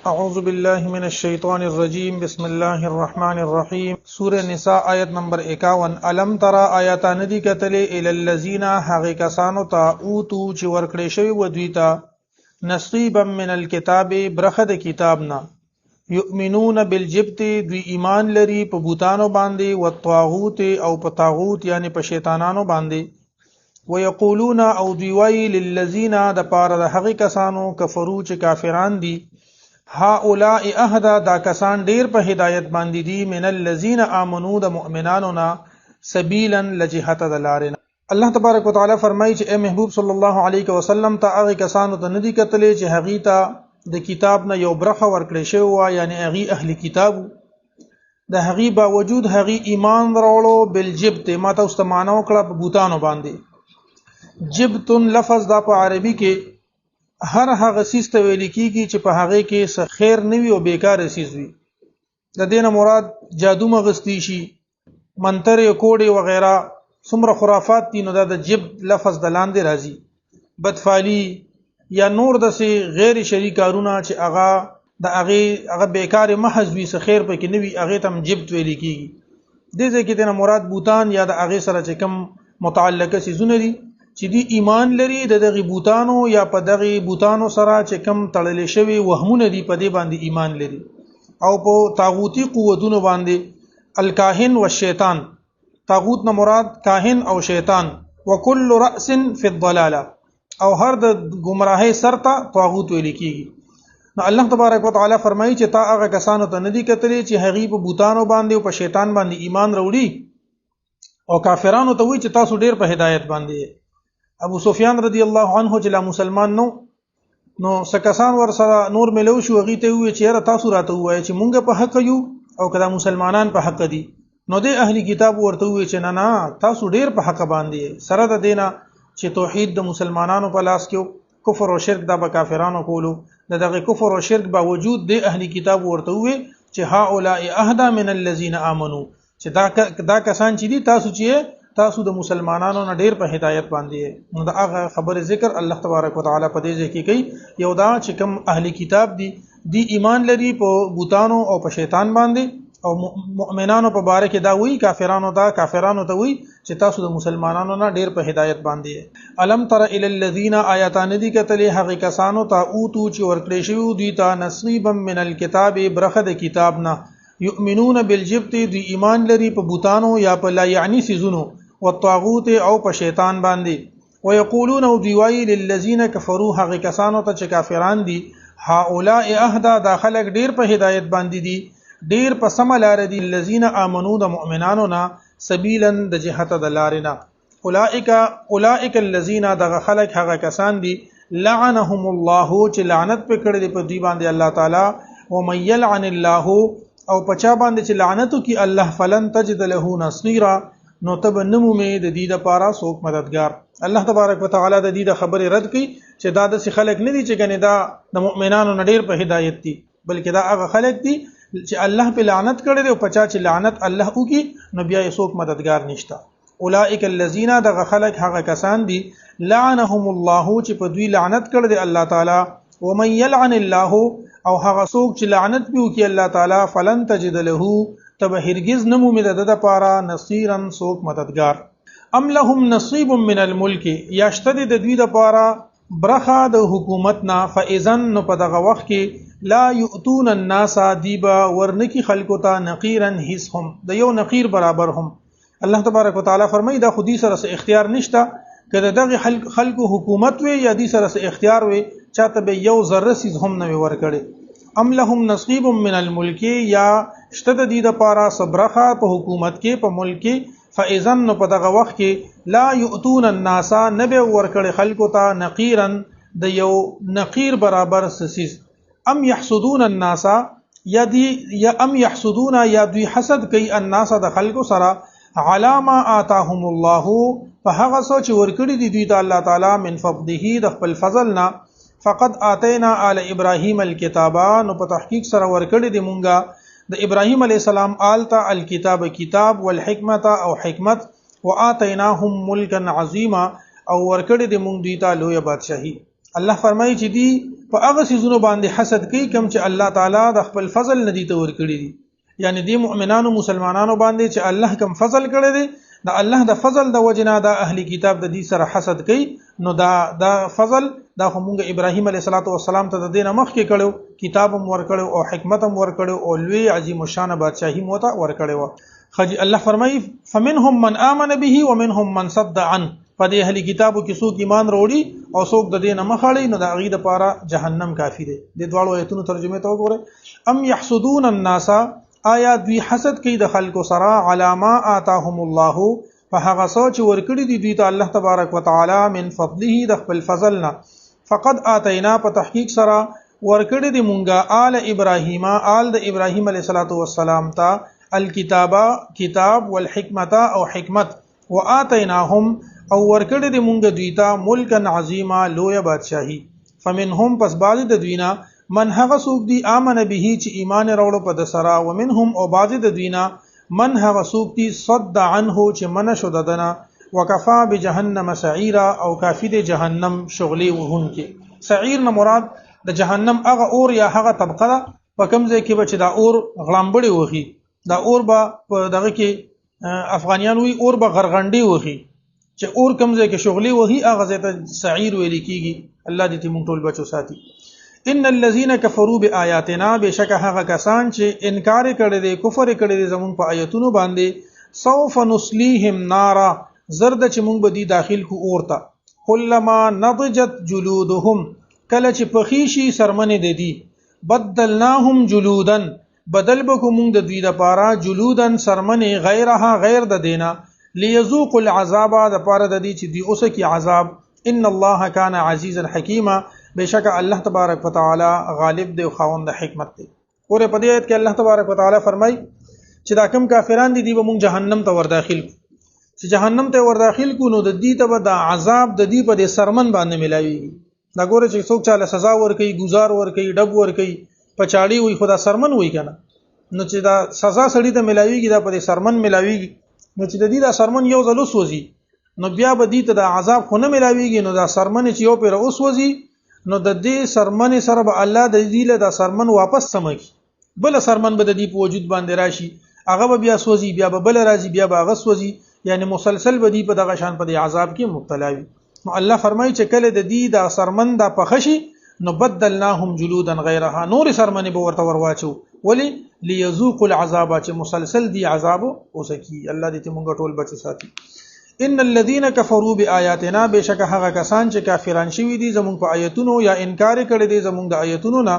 اعوذ بالله من الشیطان الرجیم، بسم الله الرحمن الرحیم۔ سورہ نساء آیت نمبر 51۔ الم ترى، آیات ندی کتلې، ال الذین، هغه کسانو ته، اوتو، چې ورکړې شوی و دوی ته، نصیبا من الكتاب، برخه د کتاب نه، یؤمنون بالجبت، دوی ایمان لري په بوتانو باندې، والطاغوت، او په طاغوت یعنی په شیطانانو باندې، ويقولون، او دوی وایي، للذین، د پاره د هغه کسانو، کفرو، چې کافران دي، هؤلاء اهدا، دا کسان ډیر په هدایت باندې دي، من الذین آمنو، د مؤمنانو نه، سبیلا، لجهت د لارې۔ الله تبارک وتعالى فرمایي چې اے محبوب صلی الله علیه وسلم، ته هغه کسانو ته ندی کتلې چې هغه ته د کتاب نه یو برخه ورکړې شوی و، یعنی هغه اهل کتاب، د هغه باوجود هغه ایمان راوړو بالجبت۔ ما ته استمانه وکړه په بوتانو باندې۔ جبتن لفظ دا په عربي کې هر هغه څیز ته ویل کیږي چې په هغه کې څه خیر نه وي او بیکار څیز وي۔ د دې نه مراد جادو مغستی شي، منتر، کوډې وغیرہ، څومره خرافات دي، نو دا د جب لفظ د لاندې راځي۔ بدفعلی یا نور داسې غیر شرعي کارونه چې هغه د هغه هغه بیکار محض وي، څه خیر پکې نه وي، هغه ته هم جبت ویل کیږي۔ دې ځای کې دنه مراد بوتان یا د هغه سره چې کوم متعلقه څیزونه دي، چې دی ایمان لري د دغه بوتانو یا په دغه بوتانو سره چې کم تړل شوی وهمونه دي، په دې باندې ایمان لري، او په طاغوتی قوتونو باندې، الکاهن والشیطان، طاغوت نه مراد کاهن او شیطان، وکل رأس فی الضلاله، او هر د گمراهۍ سر ته طاغوت ویل کیږي۔ نو الله تبارک وتعالى فرمایي چې تا هغه کسانو ته ندی کتلې چې هغه په بوتانو باندې او په شیطان باندې ایمان وروړي او کافرانو ته وایي چې تاسو ډیر په هدایت باندې۔ ابو سفیان رضی الله عنه چې لا مسلمان نو، نو سکسان ور سره نور ملو شو، هغه ته وی چې یاره تاسو راته وایي چې مونږ په حق یو او کدا مسلمانان په حق دي؟ نو د اهلی کتاب ورته وی چې نه نه، تاسو ډیر په حق باندې، سره د دینه چې توحید د مسلمانانو په لاس کې، کفر او شرک دا به کافرانو کولو، د دغه کفر او شرک باوجود د اهلی کتاب ورته وی چې هؤلاء اهدا من الذين امنوا، چې دا کسان چې دي، تاسو چې تاسو د مسلمانانو نه ډیر په هدایت باندې۔ نو دا هغه خبره ذکر الله تبارک وتعالى په دې ځای کې کوي۔ یو دا چې کوم اهلی کتاب دي، دی ایمان لري په بوتانو او په شیطان باندې، او مؤمنانو په باره کې دا وایي، کافرانو ته وایي چې تاسو د مسلمانانو نه ډیر په هدایت باندې۔ الم تر الی الذین، آیاتان دي کتلې هغه کسانو ته، اوتو، چې ورکړې شوی دوی ته، نصیبا من الکتاب، برخه د کتاب نه، یؤمنون بالجبت، دوی ایمان لري په بوتانو یا په لا یعنی څیزونو، والطاغوت، او په شیطان باندې، ويقولون، او دوی وایي، للذین کفروا، هغه کسانو ته چې کافران دي، هؤلاء اهدا، دا خلک ډیر په هدایت باندې دي، ډیر په سمه لار دي، الذین آمنو، د مؤمنانو نه، سبیلا، د جهت د لارې نه۔ اولئک الذین، دغه خلک هغه کسان دي، لعنهم الله، چې لعنت پې کړی دی په دوی باندې الله تعالی، ومن یلعن الله، او په چا باندې چې لعنت وکړي الله، فلن تجد له نصیرا، نو ته به نه مومې د دې دپاره څوک مددګار۔ الله تبارک وتعالی د دې د خبرې رد کړي چې دا داسې خلک نه دي چې ګنې دا د مؤمنانو نه ډېر په هدایت دي، بلکې دا هغه خلک دي چې الله په لعنت کړی دی، او په چا چې لعنت الله وکړي نو بیا یې څوک مددګار نشته۔ اولئک الذین، دغه خلک هغه کسان دي، لعنهم الله، چې په دوی لعنت کړی دی الله تعالی، ومن یلعن الله، او هغه څوک چې لعنت پې وکړي الله تعالی، فلن تجد له، ته به هرګز نه مومې د ده دپاره نصیرا، څوک مددګار۔ ام لهم نصیب من الملک، یا شته دې د دوی دپاره برخه د حکومت نه، فاذن، نو په دغه وخت کې، لا یؤتون الناس، دی به ورنکي خلکو ته، نقیرا، هیڅ هم، د یو نقیر برابر هم۔ الله تبارک وتعالی فرمایي دا خو دې سره څه اختیار نشته، که د دغه خلکو حکومت وي یا دې سره څه اختیار وي، چاته به یو ذره څیز هم نه وي ورکړی۔ ام لهم نصیب من الملک، یا شته د دې دپاره څه برخه په حکومت کې، په ملک کې، فاذن، نو په دغه وخت کې، لا یؤتون الناس، نه به ورکړي خلکو ته، نقیرا، د یو نقیر برابر څه څیز۔ ام یحسدون الناس، یا دی، یا ام یحسدون، یا دوی حسد کوي الناس، د خلکو سره، علی ما آتاهم الله، په هغه څه چې ورکړي دي دوی ته الله تعالی، من فضله، د خپل فضل نه، فقد آتینا آل ابراهیم الکتاب، نو په تحقیق سره ورکړي دي مونږه د ابراهیم علیه السلام آل ته، الکتاب، کتاب، والحکمت، او حکمت، وآتیناهم ملکا عظیما، او ورکړي دي مونږ دوی ته لویه بادشاهي۔ الله فرمایي چې دی په هغه سيزونو باندې حسد کوي کوم چې الله تعالی د خپل فضل ندی ته ورکړي دي. یعنی دی مؤمنانو مسلمانانو باندې چې الله کوم فضل کړی دی، د الله د فضل د وجنه د اهلی کتاب د دې سره حسد کوي. نو دا فضل دا خو مونږ ابراهیم علیه السلام ته د دینه مخکې کړو، کتاب هم ورکړو او حکمت هم ورکړو او لوی عظیم الشان بادشاهي مو ته ورکړو. خجی الله فرمایي فمنهم من آمن به ومنهم من صد عنه. په دې اهلی کتابو کې څوک ایمان وروړي او څوک د دینه مخاړي، نو د هغې دپاره جهنم کافي دی. د دواړو آیتونو ترجمه ته وګورئ. ام یحسدون الناس، آیا دوی حسد کوي د خلکو سره علی ما آتاهم الله، په هغه څه چې ورکړي دي دوی ته الله تبارک وتعالی من فضله د خپل فضل نه. فقد آتینا، په تحقیق سره ورکړي دي مونږه آل ابراهیم، آل د ابراهیم علیه السلام ته الکتابه کتاب، والحکمت او حکمت، وآتیناهم او ورکړي دي مونږ دوی ته ملکا عظیما لویه بادشاهي. فمنهم، پس بعضې د دوی نه من هغه څوک دي آمن به چې ایمان راوړو په ده سره، ومنهم او بعضې د دوی نه من هغه څوک دي صد عنه چې منع شو د ده نه، وکفا بجهنم سعیرا او کافي دی جهنم شغلې وهونکې. سعیر نه مراد د جهنم هغه اور یا هغه طبقه ده په کوم ځای کې به چې دا اور غلامبړې وهي، دا اور به په دغه کې افغانیان وي اور به غرغنډې وهي، چې اور کوم ځای کې شغلې وهي هغه ځای ته سعیر ویل کېږي. الله دې ترې موږ ټول بچو ساتي. ان الذين كفروا بآياتنا، بشک هغه کسان چې انکار کړی دی، کفر کړی دی زمونږ په آیتونو باندې، سوف نصليهم نارا، زرد چې مونږ به دی داخل کو اورته، کلما نضجت جلودهم، کله چې پخې شي سرمنې د دی، بدلناهم جلودا، بدل به کو مونږ د دوی دپاره جلودا سرمنې، غیرها غیر د دینا، لیذوقوا العذاب، دپاره د دې چې دوی اوسه کی عذاب. ان الله کان عزیزا حکیما، بشک الله تبارک وتعالی غالب دی او خاوند د حکمت دی. ګوره په دې آیت کې الله تبارک وتعالی فرمایي چې دا کم کافران دي، دی به مونږ جهنم ته ورداخل کړو، چې جهنم ته ورداخل کړو نو د دې ته به دا عذاب د دې په دې سرمن باندې ملاویږي. دا ګوره چې څوک چاله سزا ورکوي، ګزار ورکوي، ډب ورکوي، پچاړي وي، خو دا سرمن وي که نه، نو چې دا سزا سړي ته ملاویږي دا په دې سرمن ملاویږي. نو چې د دې دا سرمن یو ځل وسوځي نو بیا به دې ته دا عذاب خو نه ملاویږي، نو دا سرمن چې یو پیر وسوځي نو د دې سرمنې سره به الله د دې له دا سرمن واپس سمه کړي، بله سرمن به د دې په وجود باندې راشي، هغه به بیا سوځي، بیا به بله راځي، بیا به هغه سوځي، یعنی مسلسل به دی په دغه شان په دې عذاب کې مبتلا وي. نو الله فرمایي چې کله د دې دا سرمن دا پخه شي نو بدلناهم جلودا غیرها، نورې سرمنې به ورته ورواچو، ولې؟ لیذوقوا العذاب، چې مسلسل دی عذاب اوسکی. الله دې ته مونږ ټول بچو ساتي. ان الذين كفروا بآياتنا، بشک هغه کسان چې کافران شوي دي زمونږ په آیتونو یا انکار کړی دی زمونږ د آیتونو نه،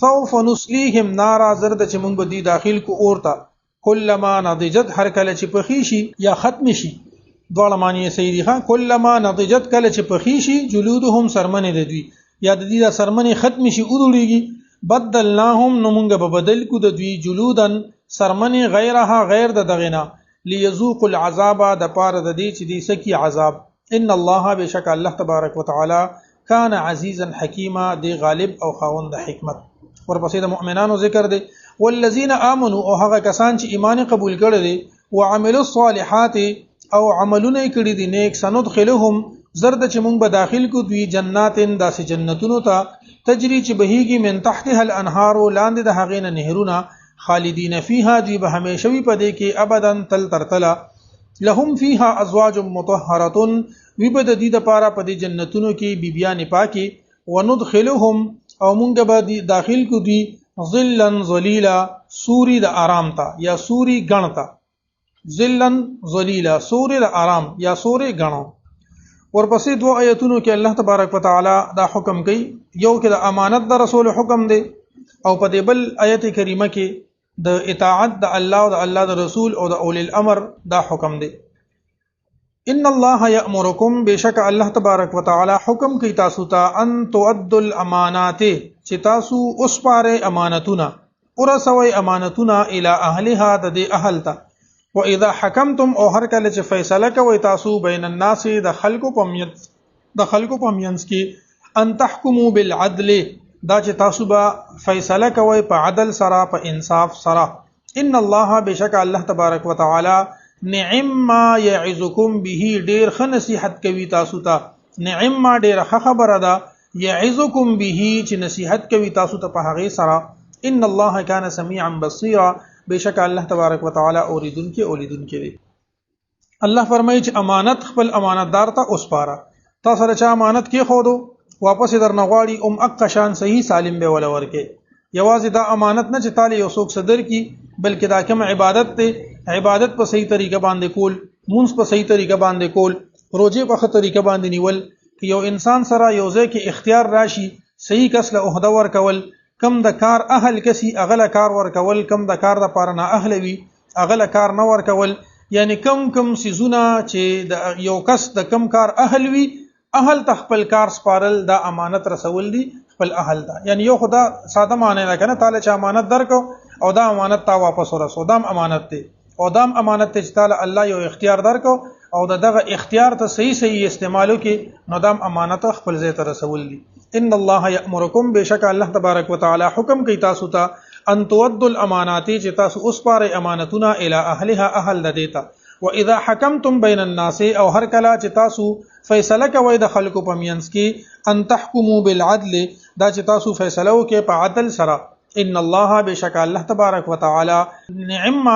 سوف نصليهم نارا، زرد چې مونږ به دی داخل کو اورته، کلما نضجت، هر کله چې پخې شي یا ختم شي، دواړه معنی یې صحیح دي. ښه، کلما نضجت، کله چې پخې شي جلودهم سرمنې د دوی، یا د دوی دا سرمنې ختم شي ودوړېږي، بدلناهم، نو مونږ به بدل کو د دوی جلودا سرمنې غیرها غیر د دغې نه، لیذوقوا العذاب، د پاره د دې چې دوی سکي عذاب. ان الله، بشک الله تبارک وتعالی کان عزیزا حکیما، دی غالب او خاوند د حکمت. ورپسې د مؤمنانو ذکر دی، والذین آمنوا، او هغه کسان چې ایمان قبول کړی دی، وعملوا الصالحات، او عملونه یې کړي دي نیک، سندخلهم، زرد چې مونږ به داخل کو دوی جنات، داسې جنتونو ته، تجری چې بهیږي من تحتها الانهار، لاندې د هغې نه نهرونه، خالدین فیها، دوی به همیشه وي په دې کې ابدا تل تر تله، لهم فیها ازواج مطهرة، وي به د دوی دپاره په دې جنتونو کې بیبیانې پاکې، وندخلهم، او مونږ به داخل کو دوی ظلا ظلیلا، سوري د آرام ته یا سوري ګڼ ته، ظلا ظلیلا، سوري د آرام یا سوري ګڼو. ورپسې دوه آیتونو کې الله تبارک وتعالی دا حکم کوي، یو کې د امانت د رسول حکم دی، او په دې بل آیت کریمه کې د اطاعت د الله او د الله د رسول او د اولی الامر دا حکم دی. ان الله یأمرکم، بشک الله تبارک وتعالی حکم کوي تاسو ته، ان تؤدوا الامانات، چې تاسو اوسپارئ امانتونه، ورسوئ امانتونه الی اهلها، د دې اهل ته. واذا حکمتم، او هر کله چې فیصله کوئ تاسو بین الناس، د خلکو په منځ، د خلکو په منځ کې، ان تحکموا بالعدل، دا چې تاسو به فیصله کوئ په عدل سره، په انصاف سره. ان الله، بشک الله تبارک وتعالی نعم ما یعظکم به، ډیر ښه نصیحت کوي تاسو ته، نعم ما ډیره ښه خبره ده، یعظکم به چې نصیحت کوي تاسو ته په هغې سره. ان الله کان سمیعا بصیرا، بېشکه الله تبارک وتعالی اورېدونکی او لیدونکی دی. الله فرمایي چې امانت خپل امانتدار ته وسپاره. تا سره چا امانت کېښودو واپس یې درنه غواړي، هم اقه شان صحیح سالم به وله ورکې. یوازې دا امانت نه چې تاله یو څوک صدر کی، بلکې دا کوم عبادت دی، عبادت په صحیح طریقه باندې کول، مونځ په صحیح طریقه باندې کول، روزې په ښه طریقه باندې نیول، که یو انسان سره یو ځای کې اختیار راشي صحیح کس له عهده ورکول، کم د کار اهل کسي هغه له کار ورکول، کم د کار دپاره نااهله وي هغه له کار نه ورکول، یعنی کم کم څیزونه چې د یو کس د کم کار اهل وي اهل ته خپل کار سپارل، دا امانت رسول دي خپل اهل ته. یعنی یو خدا ساده معنی ده کنه، تاله چې امانت درکو او دا امانت تا واپس ورسو، دام امانت دی، او دام امانت ته چې تاله الله یو اختیار درکو او د دغه اختیار ته صحیح صحیح استعمالو کې، نو دام امانت خپل ځای ته رسول دي. ان الله یامرکم، بشک الله تبارک وتعالی حکم کوي تاسو ته، ان تودوا الامانات چې تاسو اوسپارئ امانتونه الی اهلها اهل د دې ته. واذا حکمتم بین الناس، او هر کله چې تاسو فیصله کوئ د خلکو په منځ کې، ان تحکموا بالعدل، دا چې تاسو فیصله وکړئ په عدل سره. ان الله بشک الله تبارک وتعالی نعم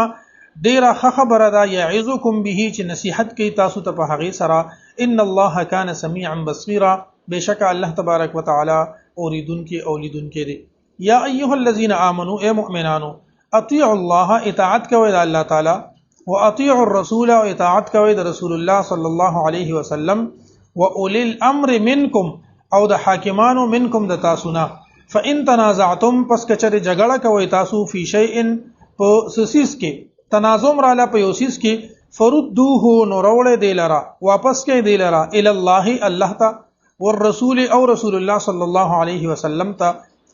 ډیره ښه خبره ده، یعظکم به چې نصیحت کوي تاسو ته په هغې سره. ان الله کان سمیعا بصیرا، بشک الله تبارک وتعالی اوریدونکی او لیدونکی دی. یا ایها الذین آمنو، ای مؤمنانو، اطیعوا الله، اطاعت کوئ د الله تعالی، واطیعوا الرسول، او اطاعت کوئ د رسول الله صلی الله علیه وسلم، واولی الامر منکم، او د حاکمانو منکم د تاسو نه. فان تنازعتم، پس که چېرې جګړه کوئ تاسو، فی شیء، په څه څیز کې، تنازع راله په یو څیز کې، فردوه، نو راوړئ دې لره، واپس کړئ دې لره، الی الله، الله ته، والرسول، او رسول الله صلی الله علیه وسلم ته،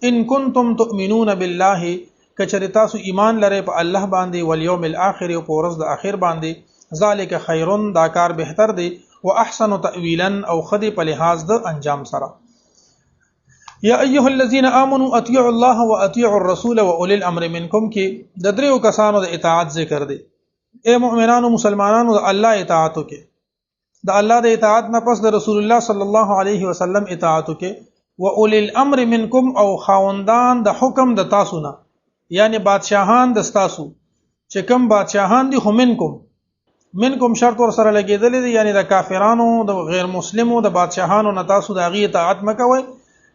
ان کنتم تؤمنون بالله، که چېرې تاسو ایمان لرئ په الله باندې، والیوم الاخر، او په ورځ د اخر باندې، ذلک خیر، دا کار بهتر دی، واحسن تأویلا، او ښه دی په لحاظ د انجام سره. یا ایها الذین آمنوا اطیعوا الله واطیعوا الرسول واولی الامر منکم کې د دریو کسانو د اطاعت ذکر دی. ای مؤمنانو مسلمانانو، د الله اطاعت وکړئ، د الله د اطاعت نه پس د رسول الله صلی الله علیه وسلم اطاعت وکړئ، واولی الامر منکم، او خاوندان د حکم د تاسو نه، یعنی بادشاهان د ستاسو، چې کوم بادشاهان دي، خو منکم، منکم شرط ور سره لګېدلی دی، یعنی د کافرانو، د غیر مسلمو، د بادشاهانو نه تاسو د هغې اطاعت مه کوئ.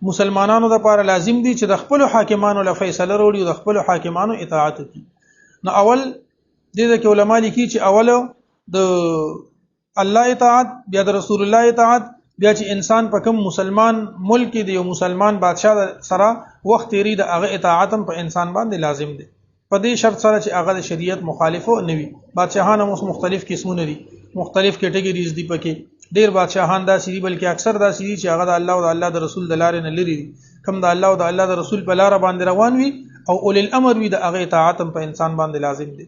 مسلمانانو دپاره لازم دي چې د خپلو حاکمانو له فیصله راوړي او د خپلو حاکمانو اطاعت وکړي. نو اول دې ځای کې علما لیکي چې اول د الله اطاعت، بیا د رسول الله اطاعت، بیا چې انسان په کوم مسلمان ملک کې د یو مسلمان بادشاه سره وخت تېري، د هغه اطاعت هم په انسان باندې لازم دی، په دې شرط سره چې هغه د شریعت مخالف نه وي. بادشاهان هم اوس مختلف قسمونه دي، مختلف کیټګریز دي، پکې ډېر بادشاهان داسې دي، بلکې اکثر داسې دي چې هغه د الله او د الله د رسول د لارې نه لرې دي. کوم د الله او د الله د رسول په لاره باندې روان وي او اولی الامر وي، د هغه اطاعت هم په انسان باندې لازم دی.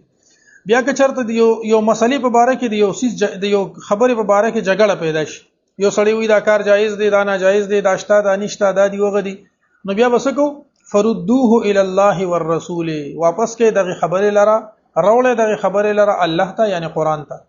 بیا که چېرته د یو مسلې په باره کې، د یو څیز، د یو خبرې په باره کې جګړه پیدا شي، یو سړی وایي دا کار جایز دی، دا ناجایز دی، دا شته، دا نشته، دا دی وغه دی، نو بیا به څه کوو؟ فردوه الی الله والرسول، واپس کړئ دغې خبرې لره، راوړئ دغې خبرې لره الله ته، یعنی قرآن ته،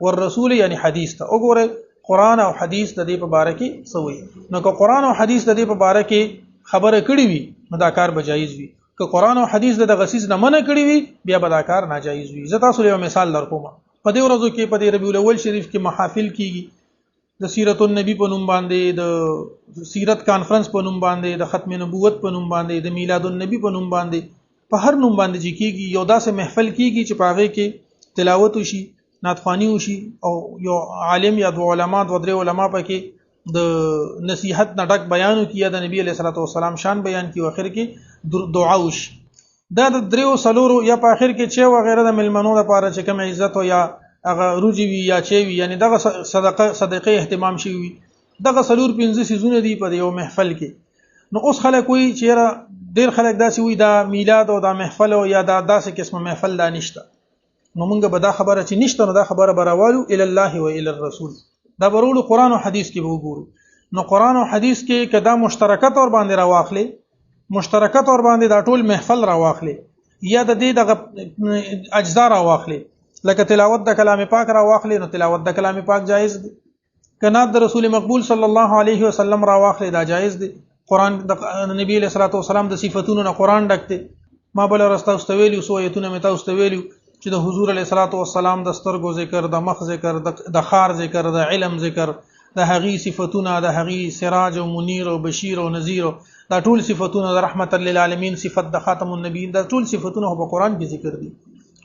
والرسول یعنی حدیث ته. وګورئ قرآن او حدیث د دې په باره کې څه وایي. نو که قرآن او حدیث د دې په باره کې خبره کړې وي، نو دا کار به جایز وي. که قرآن او حدیث د دغه څیز نه منع کړې وي، بیا به دا کار ناجایز وي. زه تاسو له یو مثال درکوم. په دې ورځو کې، په دې ربیع الاول شریف کې محافل کیږي، د سیرت النبی په نوم باندې، د سیرت کانفرنس په نوم باندې، د ختم نبوت په نوم باندې، د میلاد النبی په نوم باندې، په هر نوم باندې چې کیږي، یو داسې محفل کیږي چې په هغې کې تلاوت وشي، نعتخواني وشي، او یو عالم یا دوه علما، دوه درې علما پکې د نصیحت نه ډک بیان وکړي، یا د نبی علیه الصلاة والسلام شان بیان کړي، او اخر کې دعا وشي. دا د دریو څلورو یا په اخر کې چې وغیره د مېلمنو لپاره چې کوم عزت او یا هغه روجي وي یا چې وي، یعنی دغه صدقې اهتمام شوي وي، دغه څلور پنځه څیزونه دي په یو محفل کې. نو اوس خلک وایي چې یاره ډېر خلک داسې وایي دا میلاد او دا محفل او یا دا داسې قسمه محفل دا نشته. نو موږ به دا خبره چې نشته، نو دا خبره به راوالو الی الله و الی الرسول، دا به راوړو قرآن او حدیث کې به وګورو. نو قرآن او حدیث کې که دا مشترکه طور باندې راواخلې، مشترکه طور باندې دا ټول محفل راواخلې، یا د دې دغه اجزا راواخلې، لکه تلاوت د کلام پاک راواخلې، نو تلاوت د کلام پاک جایز دی. که نعت د رسول مقبول صلی الله علیه وسلم را واخلې، دا جایز دی. قرآن د نبی علیہ الصلوۃ والسلام د صفاتونو نه قرآن ډک دی. ما بل ورځ تاسو ته ویلي، څو آیتونه مې تاسو ته ویلي چې د حضور علیه الصلاۃ والسلام د سترګو ذکر، د مخ ذکر، د خار ذکر، د علم ذکر، د هغې صفاتونه، د هغې سراج او منیر او بشیر او نذیر، دا ټول صفاتونه، د رحمت للعالمین صفت، د خاتم النبیین، دا ټول صفاتونه په قرآن کې ذکر دي.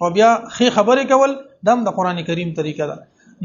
او بیا ښې خبرې کول دا هم د قرآن کریم طریقه ده.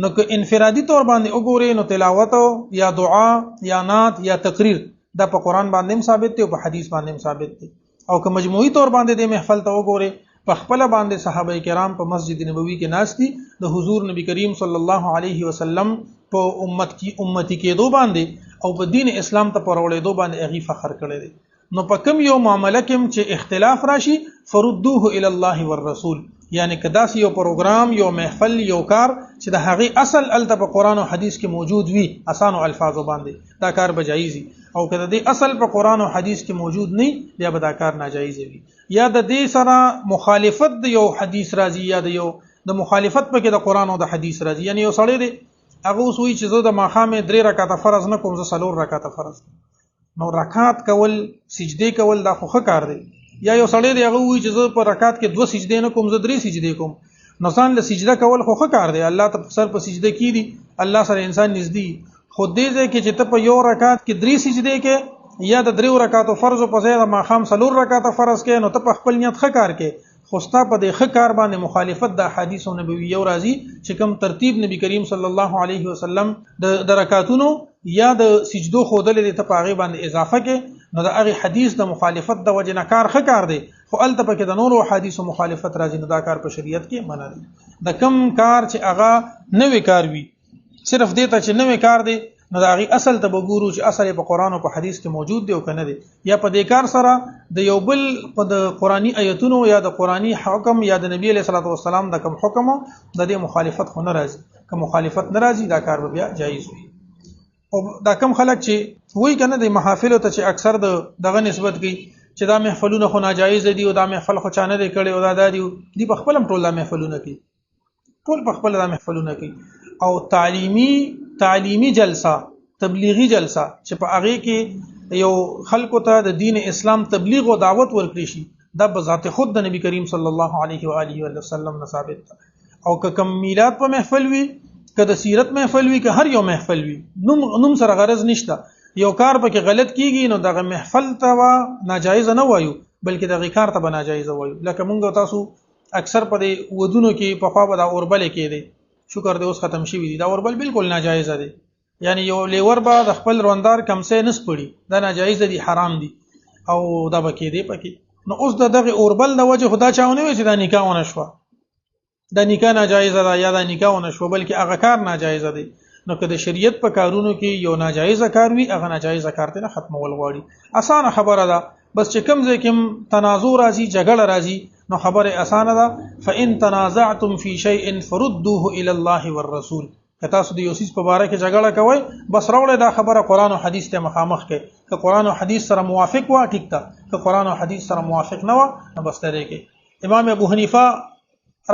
نو که انفرادي طور باندې وګورې نو تلاوت یا دعا یا نعت یا تقریر دا په قرآن باندې هم ثابت دی او په حدیث باندې هم ثابت دی. او که مجموعي طور باندې د محفل ته وګورې، په خپل باندې صحابه کرام په مسجد نبوي کې ناست دي، د حضور نبی کریم صلی الله علیه وسلم په امت کې امتی کېدو باندې او په دین اسلام ته پر وړېدو باندې هغې فخر کړی دی. نو په کوم یو معامله کې چې اختلاف راشي، فردوه الی الله والرسول، یعنی که داسې یو پروګرام، یو محفل، یو کار چې د هغې اصل هلته په قرآن او حدیث کې موجود وي اسانو الفاظو باندې، دا کار به جایز وي. او که د دې اصل په قرآن او حدیث کې موجود نه، بیا به دا کار ناجایز وي. یا د دې سره مخالفت د یو حدیث راځي، یا د یو د مخالفت پکې د قرآن او د حدیث راځي. یعنی یو سړی دی، هغه اوس وایي چې زه د ماښامې 3 رکعته فرض نه کوم، زه 4 رکعته فرض کوم. نو رکعات کول، سجدې کول، دا خو ښه کار دی. یا یو سړی دی، هغه وایي چې زه په رکعات کې 2 سجدې نه کوم، زه 3 سجدې کوم. نو ځان له سجده کول خو ښه کار دی، الله ته په سر په سجده کې دي، الله سره انسان نږدې. خو دې ځای کې چې ته په یو رکعت کې 3 سجدې کې یا د 3 رکعاتو فرض په ځای د ماښام 4 رکعاته فرض کې، نو ته په خپل نیت ښه کار کې، خو ستا په دې ښه کار باندې مخالفت د احادیث نبویو راځي چې کوم ترتیب نبی کریم صلی الله علیه وسلم د رکعاتونو یا د سجدو ښودلې دی، ته په هغې باندې اضافه کې، نو د هغې حدیث د مخالفت د وجې نه کار ښه کار دی، خو هلته پکې د نورو احادیثو مخالفت راځي، نو دا کار په شریعت کې منع دی. د کم کار چې هغه نوی کار وي، صرف دې ته چې نوی کار دی، نو د هغې اصل ته به ګورو چې اصل یې په قرآن او په حدیث کې موجود دی او که نه دی. یا په دې کار سره د یو بل په د قرآني ایتونو یا د قرآني حکم یا د نبی علیه الصلاة والسلام د کوم حکم د دې مخالفت خو نه راځي. که مخالفت نه راځي، دا کار به بیا جایز وي. او دا کم خلک چې وایي که نه د محافلو ته چې اکثر د دغه نسبت کوي چې دا محفلونه خو ناجایز دي او دا محفل خو چا نه دی کړی او دا دا دي، دوی په خپل هم ټول دا محفلونه کوي، ټول په خپل دا محفلونه کوي. او تعلیمي جلسه، تبلیغي جلسه چې په هغې کې یو خلکو ته د دین اسلام تبلیغ او دعوت ورکړي شي، دا به ذات خود د نبی کریم صلی الله علیه و آله وسلم نه ثابت ده. او که کوم میلاد په محفل وي، که د سیرت محفل وي، که هر یو محفل وي، نوم سره غرض نشته، یو کار پکې غلط کیږي نو دغه محفل ته به ناجایز نه وایو، بلکې دغه کار ته به ناجایز وایو. لکه مونږ تاسو اکثر په دې ودونو کې پخوا به دا اوربلې کېدې، شکر دی اوس ختم شوي دي، دا اوربل بالکل ناجایز دی. یعنی یو لیور به د خپل روندار کمسې نه سپړي، دا ناجایز دي، حرام دي، او دا به کېدې پکې. نو اوس د دغه اوربل د وجې خو دا چا ونه ویل چې دا نکاح ونه شوه، دا نکاح ناجایزه ده یا دا نکاح ونه شوه، بلکې هغه کار ناجایزه دی. نو که د شریعت په کارونو کې یو ناجایزه کار وي، هغه ناجایزه کار ته نه ختمول غواړي. اسانه خبره ده، بس چې کوم ځای کې تنازع راځي، جګړه راځي، نو خبره اسانه ده. فإن تنازعتم في شيء فردوه إلى الله والرسول. که تاسو د یو څیز په باره کې جګړه کوئ، بس راوړئ دا خبره قرآن او حدیث ته مخامخ کړئ. که قرآن او حدیث سره موافق وه ټیک ده، که قرآن او حدیث سره موافق نه وه نو بس لرې کړئ. امام ابو حنیفه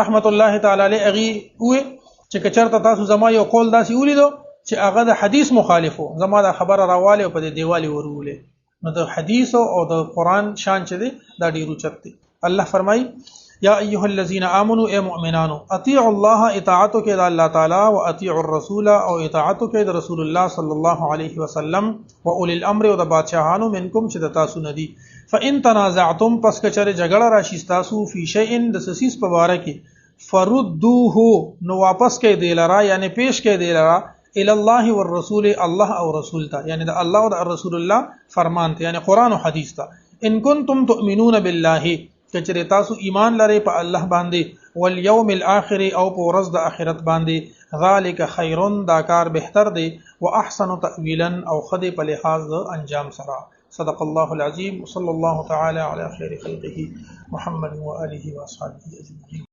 رحمت الله تعالی علیه هغې وویل چې که چېرته تاسو زما یو قول داسې ولیدو چې هغه د حدیث مخالف و، زما دا خبره راوالی او په دې دیوال یې ورولې. نو د حدیث او د قرآن شان چې دی دا ډېر اوچت دی. الله فرمایي یا ایها الذین آمنوا، ای مؤمنانو، اطیعوا الله، اطاعت وکړئ د الله تعالی، و اطیعوا الرسول، او اطاعت وکړئ د رسول الله صلی الله علیه وسلم، و اولی الامر، او د بادشاهانو منکم چې د تاسو نه دي. فإن تنازعتم، پس که چېرې جګړه راشي ستاسو، فی شیء، د څه څیز په باره کې، فردوه، نو واپس کړئ دی لره، یعنی پیش کړئ دی لره، الی الله والرسول، الله او رسول ته، یعنی د الله او د رسول الله فرمان ته، یعنی قرآن او حدیث ته. ان کنتم تؤمنون بالله، که چېرې تاسو ایمان لرئ په الله باندې، والیوم الاخر، او په ورځ د آخرت باندې، ذلک خیر، دا کار بهتر دی، واحسن تأویلا، او ښه دی په لحاظ د انجام سره. صدق الله العظیم، وصلی الله تعالی علی خیر خلقه محمد وآله واصحابه اجمعین.